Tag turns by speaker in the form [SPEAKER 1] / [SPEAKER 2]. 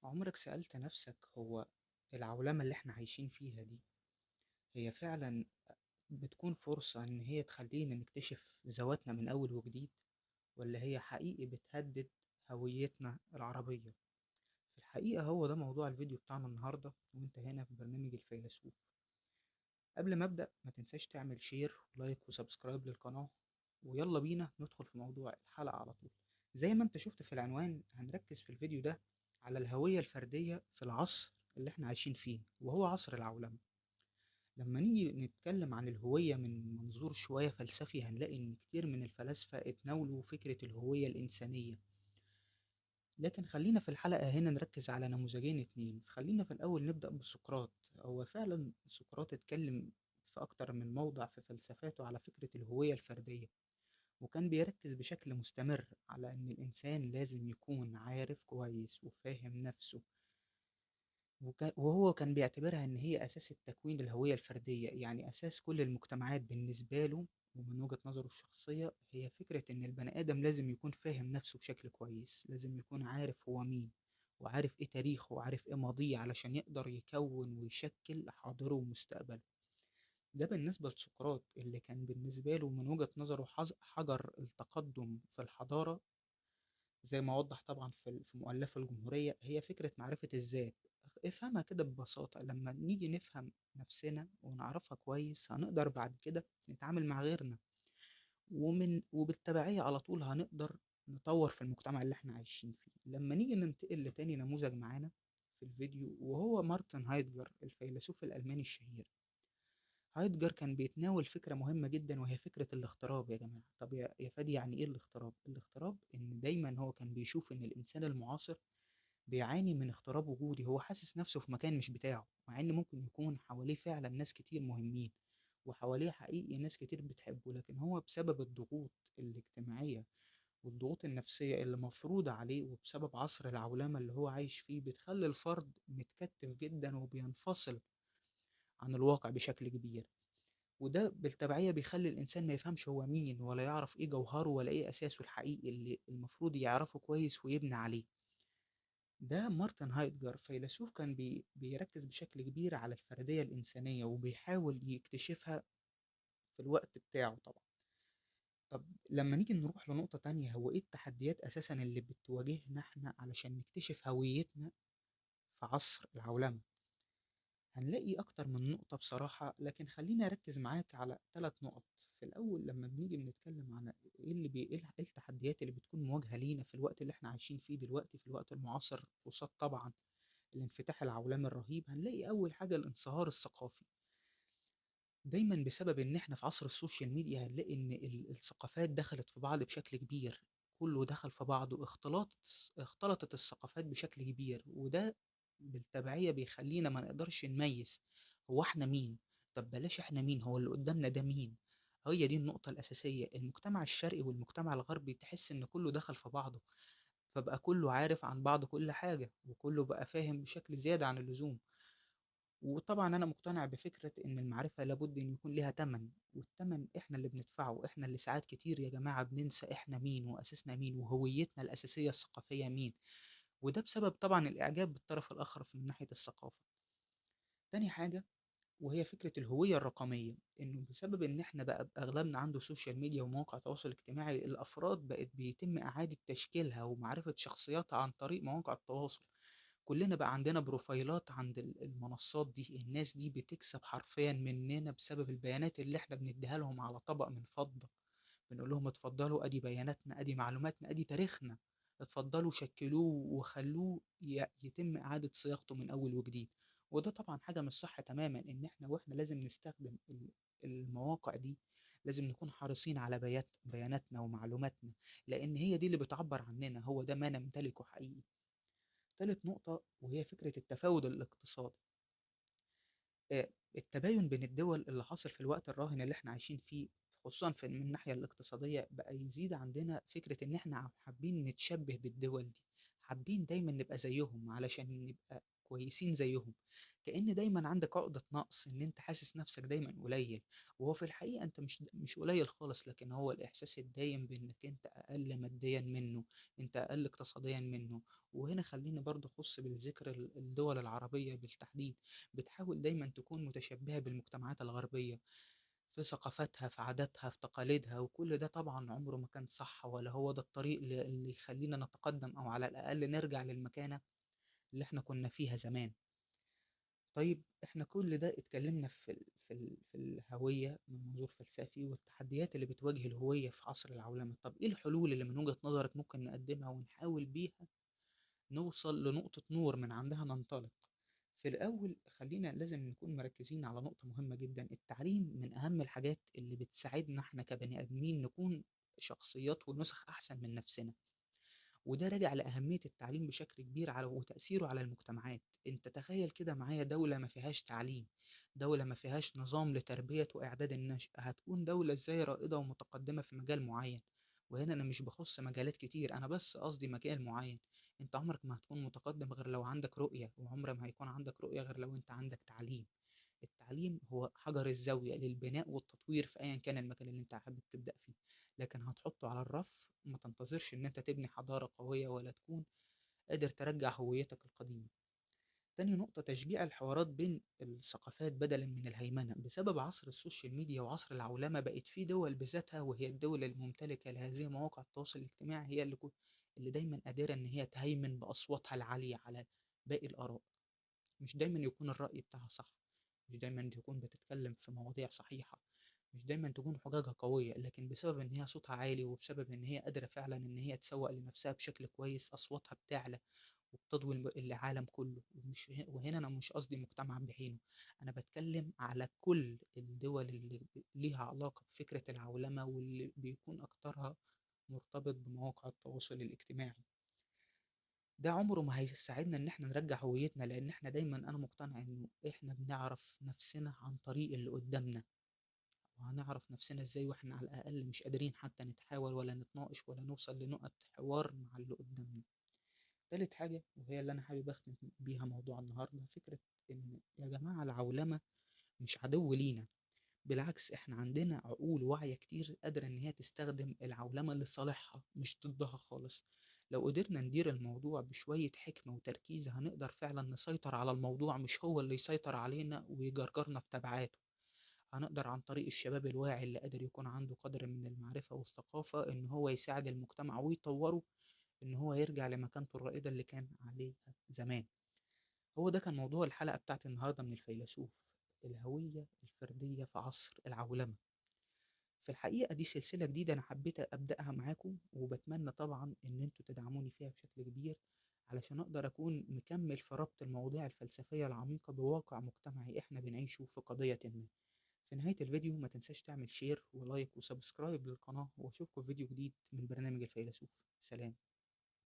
[SPEAKER 1] عمرك سألت نفسك هو العولمة اللي احنا عايشين فيها دي هي فعلا بتكون فرصة إن هي تخلينا نكتشف ذواتنا من أول وجديد، ولا هي حقيقي بتهدد هويتنا العربية؟ في الحقيقة هو ده موضوع الفيديو بتاعنا النهاردة، وانت هنا في برنامج الفيلسوف. قبل ما أبدأ ما تنساش تعمل share و like و subscribe للقناة، ويلا بينا ندخل في موضوع الحلقة على طول. زي ما انت شفت في العنوان، هنركز في الفيديو ده على الهوية الفردية في العصر اللي احنا عايشين فيه، وهو عصر العولمة. لما نيجي نتكلم عن الهوية من منظور شوية فلسفي، هنلاقي إن كتير من الفلاسفة اتناولوا فكرة الهوية الإنسانية، لكن خلينا في الحلقة هنا نركز على نموذجين اتنين. خلينا في الأول نبدأ بسقراط. هو فعلا سقراط اتكلم في أكتر من موضع في فلسفاته على فكرة الهوية الفردية، وكان بيركز بشكل مستمر على إن الإنسان لازم يكون عارف كويس وفاهم نفسه، وهو كان بيعتبرها إن هي أساس التكوين الهوية الفردية، يعني أساس كل المجتمعات بالنسبة له ومن وجهة نظره الشخصية هي فكرة إن البني آدم لازم يكون فاهم نفسه بشكل كويس، لازم يكون عارف هو مين وعارف إيه تاريخه وعارف إيه ماضيه علشان يقدر يكون ويشكل حاضره ومستقبله. ده بالنسبة لسقراط اللي كان بالنسبة له من وجهة نظره حجر التقدم في الحضارة، زي ما وضح طبعا في مؤلفه الجمهورية، هي فكرة معرفة الذات. افهمها كده ببساطة، لما نيجي نفهم نفسنا ونعرفها كويس هنقدر بعد كده نتعامل مع غيرنا، وبالتبعية على طول هنقدر نطور في المجتمع اللي احنا عايشين فيه. لما نيجي ننتقل لتاني نموذج معانا في الفيديو، وهو مارتن هايدجر الفيلسوف الألماني الشهير. هايدجر كان بيتناول فكرة مهمة جدا، وهي فكرة الاغتراب يا جماعة. طب يا فادي، يعني ايه الاغتراب؟ الاغتراب ان دايما هو كان بيشوف ان الإنسان المعاصر بيعاني من اغتراب وجودي، هو حاسس نفسه في مكان مش بتاعه، مع ان ممكن يكون حواليه فعلا ناس كتير مهمين وحواليه حقيقي ناس كتير بتحبه، لكن هو بسبب الضغوط الاجتماعية والضغوط النفسية اللي مفروضة عليه وبسبب عصر العولمة اللي هو عايش فيه بتخلي الفرد متكتف جدا وبينفصل عن الواقع بشكل كبير، وده بالتبعية بيخلي الإنسان ما يفهمش هو مين ولا يعرف إيه جوهره ولا إيه أساسه الحقيقي اللي المفروض يعرفه كويس ويبني عليه. ده مارتن هايدجر، فيلسوف كان بيركز بشكل كبير على الفردية الإنسانية وبيحاول يكتشفها في الوقت بتاعه طبعا. طب لما نيجي نروح لنقطة تانية، هو إيه التحديات أساسا اللي بتواجهنا إحنا علشان نكتشف هويتنا في عصر العولمة؟ هنلاقي أكتر من نقطة بصراحة، لكن خليني أركز معاك على 3 نقط. في الأول لما بنيجي بنتكلم على إيه اللي بي... إيه التحديات اللي بتكون مواجهة لينا في الوقت اللي إحنا عايشين فيه دلوقتي، في الوقت المعاصر، قصاد طبعا الانفتاح العولمي الرهيب، هنلاقي أول حاجة الانصهار الثقافي. دايما بسبب إن إحنا في عصر ال social media هنلاقي إن الثقافات دخلت في بعض بشكل كبير، كله دخل في بعضه، اختلطت الثقافات بشكل كبير، وده بالتبعية بيخلينا ما نقدرش نميز هو احنا مين. طب بلاش احنا مين، هو اللي قدامنا ده مين؟ هي دي النقطة الأساسية. المجتمع الشرقي والمجتمع الغربي تحس إن كله دخل في بعضه، فبقى كله عارف عن بعض كل حاجة، وكله بقى فاهم بشكل زيادة عن اللزوم. وطبعا أنا مقتنع بفكرة إن المعرفة لابد إن يكون لها تمن، والتمن إحنا اللي بندفعه، إحنا اللي ساعات كتير يا جماعة بننسى إحنا مين وأساسنا مين وهويتنا الأساسية الثقافية مين، وده بسبب طبعا الإعجاب بالطرف الآخر من ناحية الثقافة. تاني حاجة وهي فكرة الهوية الرقمية، إنه بسبب إن إحنا بقى أغلبنا عنده social media ومواقع تواصل اجتماعي، الأفراد بقت بيتم إعادة تشكيلها ومعرفة شخصياتها عن طريق مواقع التواصل. كلنا بقى عندنا بروفايلات عند المنصات دي، الناس دي بتكسب حرفيا مننا بسبب البيانات اللي إحنا بنديها لهم على طبق من فضة. بنقول لهم اتفضلوا أدي بياناتنا، أدي معلوماتنا، أدي تاريخنا، اتفضلوا شكلوه وخلوه يتم إعادة صياغته من أول وجديد. وده طبعا حاجة مش صح تماما، إن إحنا وإحنا لازم نستخدم المواقع دي، لازم نكون حريصين على بياناتنا ومعلوماتنا، لأن هي دي اللي بتعبر عننا، هو ده ما نمتلكه حقيقي. تالت نقطة وهي فكرة التفاوت الاقتصادي. التباين بين الدول اللي حاصل في الوقت الراهن اللي احنا عايشين فيه، خصوصا من الناحية الاقتصادية، بقى يزيد عندنا فكرة إن احنا حابين نتشبه بالدول دي، حابين دايما نبقى زيهم علشان نبقى كويسين زيهم. كأن دايما عندك عقدة نقص، ان انت حاسس نفسك دايما قليل، وهو في الحقيقة انت مش قليل خالص، لكن هو الاحساس الدايم بانك انت اقل ماديا منه، انت اقل اقتصاديا منه. وهنا خليني برضه اخص بالذكر الدول العربية بالتحديد، بتحاول دايما تكون متشبهة بالمجتمعات الغربية في ثقافتها، في عاداتها، في تقاليدها، وكل ده طبعا عمره ما كان صح، ولا هو ده الطريق اللي يخلينا نتقدم او على الاقل نرجع للمكانة اللي احنا كنا فيها زمان. طيب احنا كل ده اتكلمنا في الهوية من منظور فلسفي والتحديات اللي بتواجه الهوية في عصر العولمة. طب ايه الحلول اللي من وجهة نظرك ممكن نقدمها ونحاول بيها نوصل لنقطة نور من عندها ننطلق؟ في الأول خلينا لازم نكون مركزين على نقطة مهمة جدا. التعليم من أهم الحاجات اللي بتساعدنا احنا كبني آدمين نكون شخصيات ونسخ أحسن من نفسنا، وده راجع لأهمية التعليم بشكل كبير على وتأثيره على المجتمعات. انت تخيل كده معايا دولة ما فيهاش تعليم، دولة ما فيهاش نظام لتربية وإعداد النشء، هتكون دولة ازاي رائدة ومتقدمة في مجال معين؟ وهنا أنا مش بخص مجالات كتير، أنا بس قصدي مجال معين. انت عمرك ما هتكون متقدم غير لو عندك رؤية، وعمر ما هيكون عندك رؤية غير لو انت عندك تعليم. التعليم هو حجر الزاوية للبناء والتطوير في أيا كان المكان اللي انت حابب تبدأ فيه، لكن هتحطه على الرف ما تنتظرش ان انت تبني حضارة قوية ولا تكون قادر ترجع هويتك القديمة. تاني نقطة، تشجيع الحوارات بين الثقافات بدلا من الهيمنة. بسبب عصر ال social media وعصر العولمة بقت في دول بذاتها، وهي الدول الممتلكة لهذه مواقع التواصل الاجتماعي، هي اللي دايما قادرة ان هي تهيمن بأصواتها العالية على باقي الآراء. مش دايما يكون الرأي بتاعها صح، مش دايما تكون بتتكلم في مواضيع صحيحة، مش دايما تكون حججها قوية، لكن بسبب ان هي صوتها عالي وبسبب ان هي قادرة فعلا ان هي تسوق لنفسها بشكل كويس، اصواتها بتعلى وبتضوي العالم كله. وهنا انا مش قصدي مجتمع بعينه، انا بتكلم على كل الدول اللي ليها علاقة بفكرة العولمة واللي بيكون اكترها مرتبط بمواقع التواصل الاجتماعي. ده عمره ما هيساعدنا ان احنا نرجع هويتنا، لان احنا دايما انا مقتنع انه احنا بنعرف نفسنا عن طريق اللي قدامنا، وهنعرف نفسنا ازاي واحنا على الاقل مش قادرين حتى نتحاور ولا نتناقش ولا نوصل لنقط حوار مع اللي قدامنا. تالت حاجة وهي اللي انا حابب اختم بيها موضوع النهاردة، فكرة ان يا جماعة العولمة مش عدو لينا، بالعكس احنا عندنا عقول واعية كتير قادرة ان هي تستخدم العولمة لصالحها مش ضدها خالص. لو قدرنا ندير الموضوع بشوية حكمة وتركيز هنقدر فعلا نسيطر على الموضوع، مش هو اللي يسيطر علينا ويجرجرنا في تبعاته. هنقدر عن طريق الشباب الواعي اللي قادر يكون عنده قدر من المعرفة والثقافة ان هو يساعد المجتمع ويطوره ان هو يرجع لمكانته الرائدة اللي كان عليها زمان. هو ده كان موضوع الحلقة بتاعت النهاردة من الفيلسوف، الهوية الفردية في عصر العولمة. في الحقيقة دي سلسلة جديدة أنا حبيت أبدأها معاكم، وبتمنى طبعا إن أنتوا تدعموني فيها بشكل كبير علشان أقدر أكون مكمل في ربط المواضيع الفلسفية العميقة بواقع مجتمعي إحنا بنعيشه في قضية ما. في نهاية الفيديو ما تنساش تعمل share و like و subscribe للقناة، وأشوفكم في فيديو جديد من برنامج الفيلسوف. سلام.